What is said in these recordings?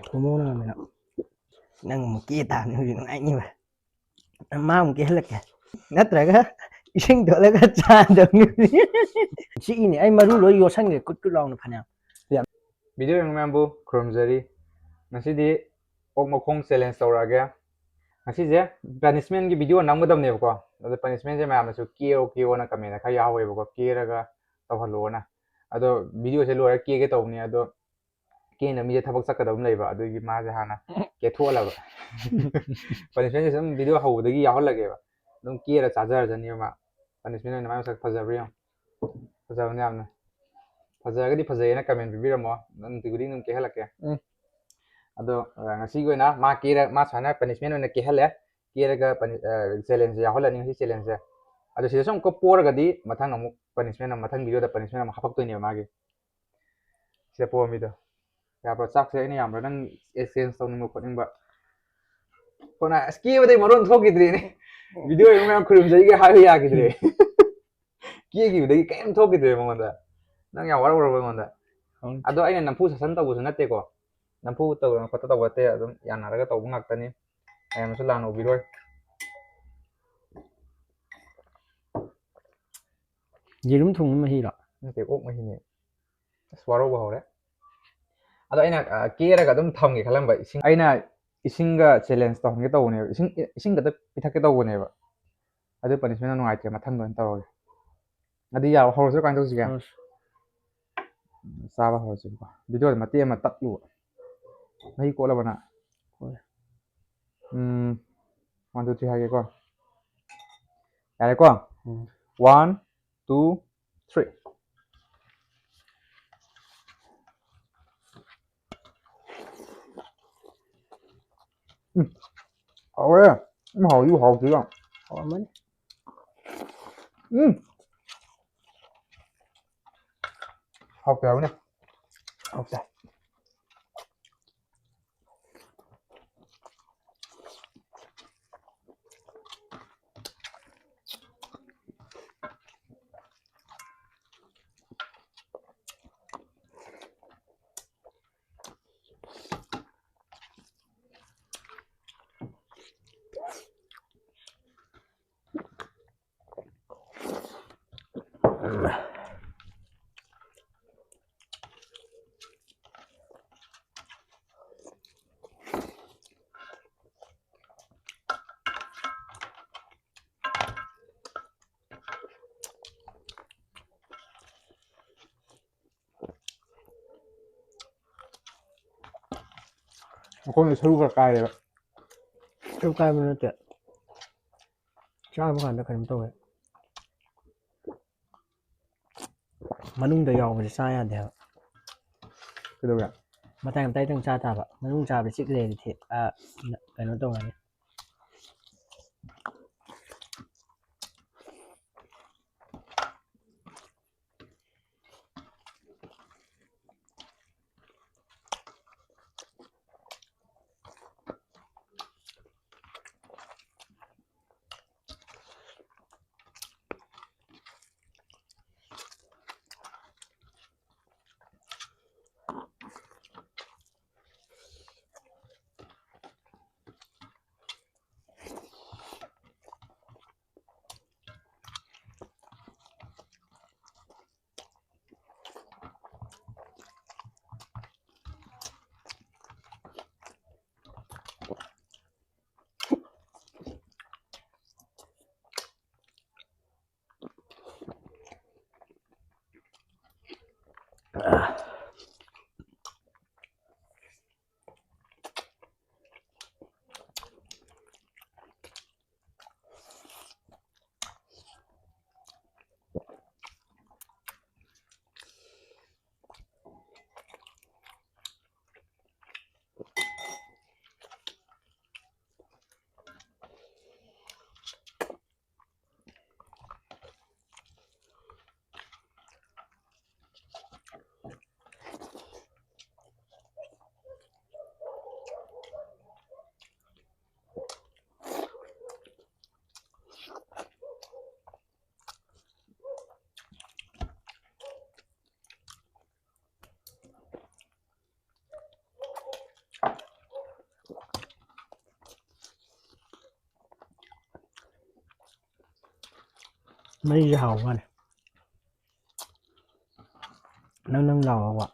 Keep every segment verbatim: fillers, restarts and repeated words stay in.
ꯍꯣꯃꯣꯅ ꯉꯝꯃꯦꯅ꯫ ꯅꯪ ꯑꯃꯨꯛ ꯀꯦ ꯇꯥꯕꯅꯤ ꯍꯧꯖꯤꯛ ꯅꯨꯡꯉꯥꯏꯅꯤꯕ꯫ ꯃꯥ ꯑꯃꯨꯛ ꯀꯦꯍꯜꯂꯛꯀꯦ꯫ ꯅꯠꯇ꯭ꯔꯒ ꯏꯁꯤꯡ ꯇꯣꯠꯂꯒ ꯆꯥꯗꯕꯅꯤ꯫ ꯁꯤꯏꯅꯦ ꯑꯩ ꯃꯔꯨ ꯂꯣꯏ ꯌꯣꯠꯁꯟꯒ꯭ꯔꯦ ꯀꯨꯠ ꯀꯨꯠ ꯂꯥꯎꯅ ꯐꯅꯌꯥꯝ꯫ ꯚꯤꯗꯤꯑꯣ ꯌꯦꯡꯕ ꯃꯌꯥꯝꯕꯨ ꯈꯨꯔꯨꯝꯖꯔꯤ꯫ ꯉꯁꯤꯗꯤ ꯑꯣꯛ ꯃꯈꯣꯡ ꯆꯦꯂꯦꯟꯖ ꯇꯧꯔꯛꯑꯒꯦ꯫ ꯉꯁꯤꯁꯦ ꯄꯅꯤꯁꯃꯦꯟꯒꯤ ꯚꯤꯗꯤꯑꯣ ꯅꯝꯒꯗꯕꯅꯦꯕꯀꯣ꯫ ꯑꯗꯣ ꯄꯅꯤꯁꯃꯦꯟꯁꯦ ꯃꯌꯥꯝꯅꯁꯨ ꯀꯦꯌꯣ ꯀꯦꯌꯣꯅ ꯀꯃꯦꯟꯗ ꯈꯔ ꯌꯥꯎꯍꯧꯋꯦꯕꯀꯣ, ꯀꯦꯔꯒ ꯇꯧꯍꯜꯂꯣꯅ꯫ ꯑꯗꯣ ꯚꯤꯗꯤꯑꯣꯁꯦ ꯂꯣꯏꯔꯒ ꯀꯦꯒꯦ ꯇꯧꯕꯅꯦ꯫ ꯑꯗꯣ ꯀꯦꯅ ꯃꯤꯁꯦ ꯊꯕꯛ ꯆꯠꯀꯗꯕ ꯑꯃ ꯂꯩꯕ, ꯑꯗꯨꯒꯤ ꯃꯥꯁꯦ ꯍꯥꯟꯅ ꯀꯦꯊꯣꯛꯍꯜꯂꯕ꯫ ꯄꯅꯤꯁꯃꯦꯟꯁꯦ ꯁꯨꯝ ꯚꯤꯗꯤꯑꯣ ꯍꯧꯕꯗꯒꯤ ꯌꯥꯎꯍꯜꯂꯒꯦꯕ꯫ ꯑꯗꯨꯝ ꯀꯦꯔ ꯆꯥꯖꯔꯖꯅꯤꯕ ꯃꯥ꯫ ꯄꯅꯤꯁꯃꯦꯟ ꯑꯣꯏꯅ ꯃꯥꯏ ꯃꯁꯛ ꯐꯖꯕ꯭ꯔꯥ ꯌꯦꯡꯉꯣ꯫ ꯐꯖꯕꯅꯦ ꯌꯥꯝꯅ꯫ ꯐꯖꯔꯒꯗꯤ ꯐꯖꯩꯌꯦꯅ ꯀꯃꯦꯟ ꯄꯤꯕꯤꯔꯝꯃꯣ꯫ ꯅꯨꯡꯇꯤ ꯈꯨꯗꯤꯡ ꯑꯗꯨꯝ ꯀꯦꯍꯜꯂꯛꯀꯦ꯫ ꯎꯝ꯫ ꯑꯗꯣ, ꯑ, ꯉꯁꯤꯒꯤ ꯑꯣꯏꯅ ꯃꯥ ꯀꯦꯔ-, ꯃꯥ ꯁꯨꯃꯥꯏꯅ ꯄꯅꯤꯁꯃꯦꯟ ꯑꯣꯏꯅ ꯀꯦꯍꯜꯂꯦ꯫ ꯀꯦꯔꯒ ꯄꯅꯤ-, ꯑ, ꯆꯦꯂꯦꯟꯖꯁꯦ ꯌꯥꯎꯍꯜꯂꯅꯤ ꯉꯁꯤ ꯆꯦꯂꯦꯟꯖꯁꯦ꯫ ꯑꯗꯣ ꯁꯤꯗꯁꯨ ꯑꯃꯨꯛꯀ ꯄꯣꯔꯒꯗꯤ ꯃꯊꯪ ꯑꯃꯨꯛ ꯄꯅꯤꯁꯃꯦꯟ ꯑꯃ, ꯃꯊꯪ ꯚꯤꯗꯤꯑꯣꯗ ꯄꯅꯤꯁꯃꯦꯟ ꯑꯃ ꯍꯥꯄꯛꯇꯣꯏꯅꯦꯕ ꯃꯥꯒꯤ꯫ ꯁꯤꯗ ꯄꯣꯛꯑꯝꯃꯤꯗꯣ꯫ ꯌꯥꯕ꯭ꯔꯣ? ꯆꯥꯛꯁꯦ ꯑꯩꯅ ꯌꯥꯝꯕ꯭ꯔꯥ ꯅꯪ ꯑꯦꯛꯁꯆꯦꯟꯖ ꯇꯧꯅꯤꯡꯕ ꯈꯣꯠꯅꯤꯡꯕ? ꯀꯣꯟꯅ ꯑꯁ ꯀꯦꯕꯗꯩ ꯃꯔꯣꯟ ꯊꯣꯛꯈꯤꯗ꯭ꯔꯦꯅꯦ꯫ ꯚꯤꯗꯤꯑꯣ ꯌꯦꯡꯕ ꯃꯌꯥꯝ ꯈꯨꯔꯨꯝꯖꯔꯤꯒ ꯍꯥꯏꯕ ꯌꯥꯈꯤꯗ꯭ꯔꯦ꯫ ꯀꯦꯈꯤꯕꯗꯒꯤ ꯀꯔꯤꯝ ꯊꯣꯛꯈꯤꯗ꯭ꯔꯦ ꯃꯉꯣꯟꯗ꯫ ꯅꯪ ꯌꯥꯝ ꯋꯥꯔꯧꯔꯕ ꯑꯩꯉꯣꯟꯗ꯫ ꯈꯪꯗꯦ꯫ ꯑꯗꯣ ꯑꯩꯅ ꯅꯝꯐꯨ ꯁꯥꯁꯟ ꯇꯧꯕꯁꯨ ꯅꯠꯇꯦꯀꯣ꯫ ꯅꯝꯐꯨ ꯇꯧꯗꯅ ꯈꯣꯠꯇ ꯇꯧꯕ ꯅꯠꯇꯦ꯫ ꯑꯗꯨꯝ ꯌꯥꯅꯔꯒ ꯇꯧꯕ ꯉꯥꯛꯇꯅꯤ꯫ ꯃꯌꯥꯝꯅꯁꯨ ꯂꯥꯟꯅ ꯎꯕꯤꯔꯣꯏ꯫ ꯌꯦꯔꯨꯝ ꯊꯣꯡꯕ ꯃꯍꯤꯔꯣ? ꯅꯠꯇꯦ, ꯑꯣꯛ ꯃꯍꯤꯅꯦ꯫ ꯑꯁ, ꯋꯥꯔꯧꯕ ꯍꯧꯔꯦ꯫ ꯑꯗꯣ ꯑꯩꯅ, ꯑ, ꯀꯦꯔꯒ ꯑꯗꯨꯝ ꯊꯝꯒꯦ ꯈꯜꯂꯝꯕ ꯏꯁꯤꯡ꯫ ꯑꯩꯅ ꯏꯁꯤꯡꯒ ꯆꯦꯂꯦꯟꯖ ꯇꯧꯍꯟꯒꯦ ꯇꯧꯕꯅꯦꯕ꯫ ꯏꯁꯤꯡ, ꯏꯁꯤꯡ ꯈꯛꯇ ꯄꯤꯊꯛꯀꯦ ꯇꯧꯕꯅꯦꯕ꯫ ꯑꯗꯨ ꯄꯅꯤꯁꯃꯦꯟ ꯅꯨꯡꯉꯥꯏꯇ꯭ꯔꯦ, ꯃꯊꯪꯗ ꯑꯣꯏꯅ ꯇꯧꯔꯒꯦ꯫ ꯑꯗꯨ ꯌꯥꯔꯣ? ꯍꯧꯔꯁꯤꯔꯣ? ꯀꯃꯥꯏꯅ ꯇꯧꯁꯤꯒꯦ? ꯍꯧꯔꯁꯤ꯫ ꯆꯥꯕ ꯍꯧꯔꯁꯤꯕꯀꯣ꯫ ꯚꯤꯗꯤꯑꯣꯗ ꯃꯇꯦꯛ ꯑꯃ ꯇꯠꯂꯨꯕ꯫ ꯃꯍꯤ ꯀꯣꯠꯂꯕ ꯅꯪ? ꯀꯣꯠꯂꯦ꯫ ꯎꯝ, ꯋꯥꯟ, ꯇꯨ, ꯊ꯭ꯔꯤ ꯍꯥꯏꯒꯦꯀꯣ꯫ ꯌꯥꯔꯦꯀꯣ? Um. One, two, three. Um, ꯍꯥꯎꯋꯦ꯫ ꯎꯝ, ꯍꯥꯎꯗꯤ ꯍꯥꯎꯇꯦꯗ꯫ ꯍꯥꯎꯔꯝꯃꯅꯤ꯫ ꯎꯝ꯫ ꯍꯥꯎꯇꯦ ꯍꯥꯏꯕꯅꯦ꯫ ꯍꯥꯎꯇꯦ꯫ ꯃꯈꯣꯡꯗ ꯁꯔꯨ ꯈꯔ ꯀꯥꯏꯔꯦꯕ꯫ ꯁꯔꯨ ꯀꯥꯏꯕ ꯅꯠꯇꯦ, ꯆꯥꯕ ꯀꯥꯟꯗ ꯀꯩꯅꯣꯝ ꯇꯧꯋꯦ꯫ ꯃꯅꯨꯡꯗ ꯌꯥꯎꯕꯁꯦ ꯆꯥ ꯌꯥꯗꯦ ꯍꯥꯏꯕ꯫ ꯀꯩꯗꯧꯔꯦ? ꯃꯇꯥꯏ ꯃꯇꯥꯏꯗꯪ ꯆꯥ ꯇꯥꯕ꯫ ꯃꯅꯨꯡ ꯆꯥꯕ ꯆꯤꯛ ꯂꯩꯔꯗꯤ ꯊꯤ-, ꯑ, ꯀꯩꯅꯣ ꯇꯧꯔꯅꯤ꯫ ꯃꯍꯤꯁꯦ ꯍꯥꯎꯕ ꯃꯥꯜꯂꯦ꯫ ꯅꯪ ꯅꯪ ꯂꯥꯎꯕ꯫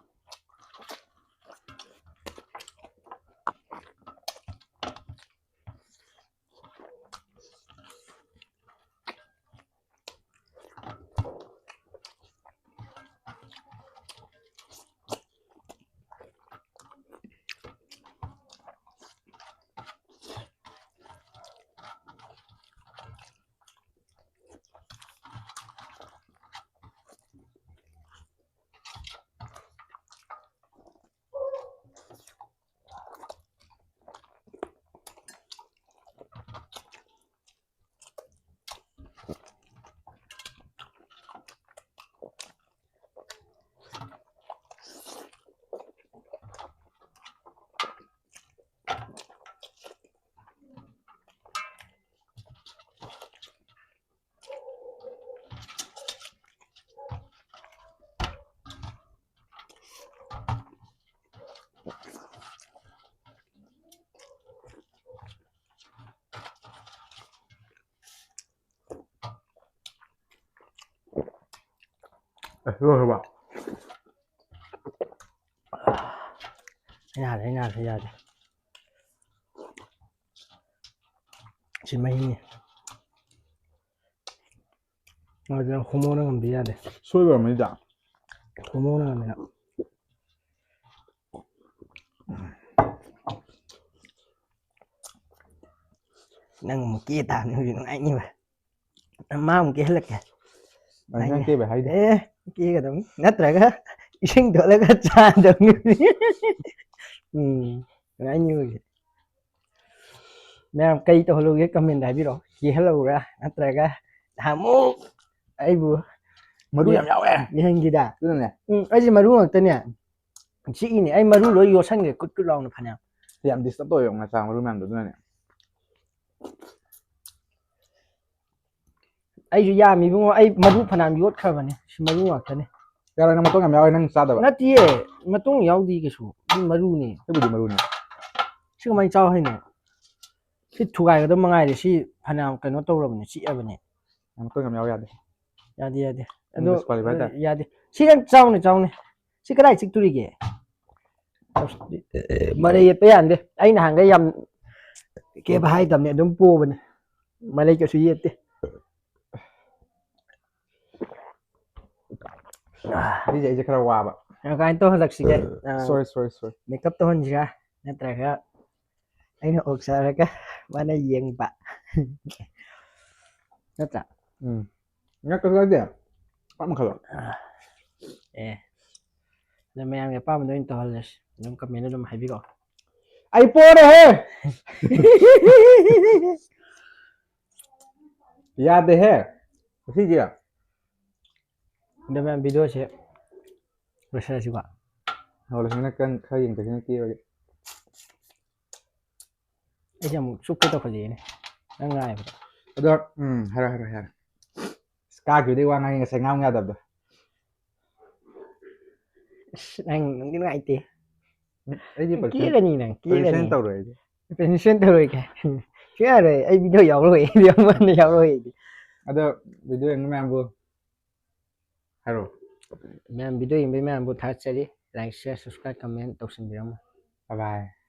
ꯑꯦ, ꯂꯣꯏꯈ꯭ꯔꯕ? ꯌꯥꯔꯦ, ꯌꯥꯔꯦ, ꯌꯥꯔꯦ꯫ ꯁꯤ ꯃꯍꯤꯅꯤ꯫ ꯑꯗꯨꯅ ꯍꯣꯃꯣꯅ ꯉꯝꯕꯤ ꯌꯥꯗꯦ꯫ ꯁꯣꯏꯕ ꯑꯣꯏꯔꯝꯃꯅꯤꯗ꯫ ꯍꯣꯃꯣꯅ ꯉꯝꯃꯤꯅ꯫ ꯅꯪ ꯑꯃꯨꯛ ꯀꯦ ꯇꯥꯕꯅꯤ ꯍꯧꯖꯤꯛ ꯅꯨꯡꯉꯥꯏꯅꯤꯕ꯫ ꯃꯥ ꯑꯃꯨꯛ ꯀꯦꯍꯜꯂꯛꯀꯦ꯫ ꯑꯩ ꯅꯪ ꯀꯦꯕ ꯍꯥꯏꯗꯦ꯫ ꯑꯦ, ꯀꯦꯒꯗꯕꯅꯤ꯫ ꯅꯠꯇ꯭ꯔꯒ ꯏꯁꯤꯡ ꯇꯣꯠꯂꯒ ꯆꯥꯗꯕꯅꯤ꯫ ꯎꯝ, ꯅꯨꯡꯉꯥꯏꯅꯤ ꯍꯧꯖꯤꯛ꯫ ꯃꯌꯥꯝ ꯀꯩ ꯇꯧꯍꯜꯂꯨꯒꯦ comment ꯍꯥꯏꯕꯤꯔꯛꯑꯣ꯫ ꯀꯦꯍꯜꯂꯛꯎꯔꯥ? ꯅꯠꯇ꯭ꯔꯒ ꯅꯍꯥꯟꯃꯨꯛ ꯑꯩꯕꯨ ꯃꯔꯨ ꯌꯥꯝ ꯌꯥꯎꯋꯦ꯫ ꯌꯦꯍꯟꯈꯤꯗ? ꯑꯗꯨꯅꯅꯦ꯫ ꯎꯝ, ꯑꯩꯁꯦ ꯃꯔꯨ ꯉꯥꯛꯇꯅꯦ꯫ ꯆꯤꯛꯏꯅꯦ꯫ ꯑꯩ ꯃꯔꯨ ꯂꯣꯏ ꯌꯣꯠꯁꯟꯒꯦ ꯀꯨꯠ ꯀꯨꯠ ꯂꯥꯎꯅ ꯐꯅꯌꯥꯝ꯫ ꯌꯥꯝ disturb ꯇꯧꯋꯦꯕ ꯉꯁꯥꯡ ꯃꯔꯨ ꯃꯌꯥꯝꯗꯣ, ꯑꯗꯨꯅꯅꯦ꯫ ꯑꯩꯁꯨ ꯌꯥꯝꯃꯤ ꯏꯕꯨꯡꯉꯣ, ꯑꯩ ꯃꯔꯨ ꯐꯅꯌꯥꯝ ꯌꯣꯠꯈ꯭ꯔꯕꯅꯦ꯫ ꯁꯤ ꯃꯔꯨ ꯉꯥꯛꯇꯅꯦ꯫ ꯌꯥꯔꯣꯏ, ꯅꯪ ꯃꯇꯣꯡ ꯌꯥꯝ ꯌꯥꯎꯋꯦ, ꯅꯪ ꯆꯥꯗꯕ꯫ ꯅꯠꯇꯤꯌꯦ, ꯃꯇꯣꯡ ꯌꯥꯎꯗꯤ ꯀꯩꯁꯨ꯫ ꯁꯤ ꯃꯔꯨꯅꯦ꯫ ꯑꯩꯕꯨꯗꯤ ꯃꯔꯨꯅꯦ꯫ ꯁꯤ ꯀꯃꯥꯏꯅ ꯆꯥꯎ ꯍꯥꯏꯅꯣ? ꯁꯤ ꯊꯨꯒꯥꯏꯒꯗꯕ ꯃꯉꯥꯏꯔꯦ꯫ ꯁꯤ ꯐꯅꯌꯥꯝ ꯀꯩꯅꯣ ꯇꯧꯔꯕꯅꯦ, ꯆꯤꯛꯑꯕꯅꯦ꯫ ꯅꯪ ꯃꯇꯣꯡ ꯌꯥꯝ ꯌꯥꯎ ꯌꯥꯗꯦ꯫ ꯌꯥꯗꯦ, ꯌꯥꯗꯦ꯫ ꯅꯪ ꯑꯗꯣ, disqualify ꯇꯥꯏ꯫ ꯌꯥꯗꯦ꯫ ꯁꯤ ꯌꯥꯝ ꯆꯥꯎꯅ ꯆꯥꯎꯅ꯫ ꯁꯤ ꯀꯗꯥꯏ ꯆꯤꯛꯇꯣꯔꯤꯒꯦ? ꯃꯔꯩ ꯌꯦꯠꯄ ꯌꯥꯟꯗꯦ꯫ ꯑꯩ ꯅꯍꯥꯟꯒꯩ ꯌꯥꯝ ꯀꯦꯕ ꯍꯥꯏꯗꯕꯅꯦ, ꯑꯗꯨꯝ ꯄꯣꯕꯅꯦ꯫ ꯃꯔꯩ ꯀꯩꯁꯨ ꯌꯦꯠꯇꯦ꯫ ꯁꯤꯁꯦ ꯑꯩꯁꯦ ꯈꯔ ꯋꯥꯕ꯫ ꯀꯃꯥꯏꯅ ꯇꯧꯍꯜꯂꯛꯁꯤꯒꯦ? Sorry, sorry, sorry. Makeup ꯇꯧꯍꯟꯁꯤꯔꯥ? ꯅꯠꯇ꯭ꯔꯒ ꯑꯩꯅ ꯑꯣꯛꯆꯔꯒ ꯃꯥꯅ ꯌꯦꯡꯕ? ꯅꯠꯇ꯭ꯔꯥ? ꯎꯝ꯫ ꯉꯥ ꯀꯩꯁꯨ ꯀꯥꯏꯗꯦ꯫ ꯄꯥꯛ ꯃꯈꯜꯂꯣ꯫ ꯑꯦ꯫ ꯑꯗꯣ ꯃꯌꯥꯝꯒꯤ ꯑꯄꯥꯝꯕꯗꯣ ꯑꯣꯏꯅ ꯇꯧꯍꯜꯂꯁꯤ꯫ ꯑꯗꯨꯝ comment ꯑꯗꯨꯝ ꯍꯥꯏꯕꯤꯔꯛꯑꯣ꯫ ꯑꯩ ꯄꯣꯔꯦꯍꯦ! ꯌꯥꯗꯦꯍꯦ꯫ ꯉꯁꯤꯗꯤ꯫ ꯑꯗꯣ ꯃꯌꯥꯝ videoꯁꯦ ꯂꯣꯏꯁꯤꯜꯂꯁꯤꯀꯣ꯫ ꯍꯧꯔꯁꯤꯅ ꯀꯟ-, ꯈꯔ ꯌꯦꯡꯊꯣꯛꯁꯤꯅ ꯀꯦꯕꯒꯤ꯫ ꯑꯩꯁꯦ ꯑꯃꯨꯛ ꯆꯨꯞꯀꯦ ꯇꯧꯈꯠꯂꯛꯑꯦꯅꯦ꯫ ꯅꯪ ꯉꯥꯏꯕꯗ꯫ ꯑꯗꯣ, ꯎꯝ, ꯍꯥꯏꯔꯣ, ꯍꯥꯏꯔꯣ, ꯍꯥꯏꯔꯣ꯫ ꯑꯁ, ꯀꯥꯈꯤꯕꯗꯩ ꯋꯥ ꯉꯥꯡꯉꯤ, ꯉꯁꯥꯏ ꯉꯥꯡ ꯌꯥꯗꯕꯗꯣ꯫ ꯑꯁ, ꯅꯪ ꯅꯨꯡꯗꯤ ꯅꯨꯡꯉꯥꯏꯇꯦ꯫ ꯎꯝ, ꯑꯩꯗꯤ ꯅꯪ ꯀꯦꯔꯅꯤ ꯅꯪ, ꯀꯦꯔꯅꯤ꯫ Percent ꯇꯧꯔꯣꯏ ꯑꯩꯗꯤ꯫ Percent ꯇꯧꯔꯣꯏ ꯀꯥꯏ꯫ ꯁꯨꯡꯌꯥ ꯌꯥꯔꯣꯏ꯫ ꯑꯩ video ꯌꯥꯎꯔꯣꯏ꯫ Video ꯑꯃ ꯌꯥꯎꯔꯣꯏ ꯑꯩꯗꯤ꯫ ꯑꯗꯣ video ꯌꯦꯡꯕ ꯃꯌꯥꯝꯕꯨ ꯍꯥꯏꯔꯣ꯫ ꯃꯌꯥꯝ video ꯌꯦꯡꯕꯩ ꯃꯌꯥꯝꯕꯨ ꯊꯥꯒꯠꯆꯔꯤ꯫ Like, share, subscribe, comment ꯇꯧꯁꯤꯟꯕꯤꯔꯝꯃꯣ꯫ Bye bye꯫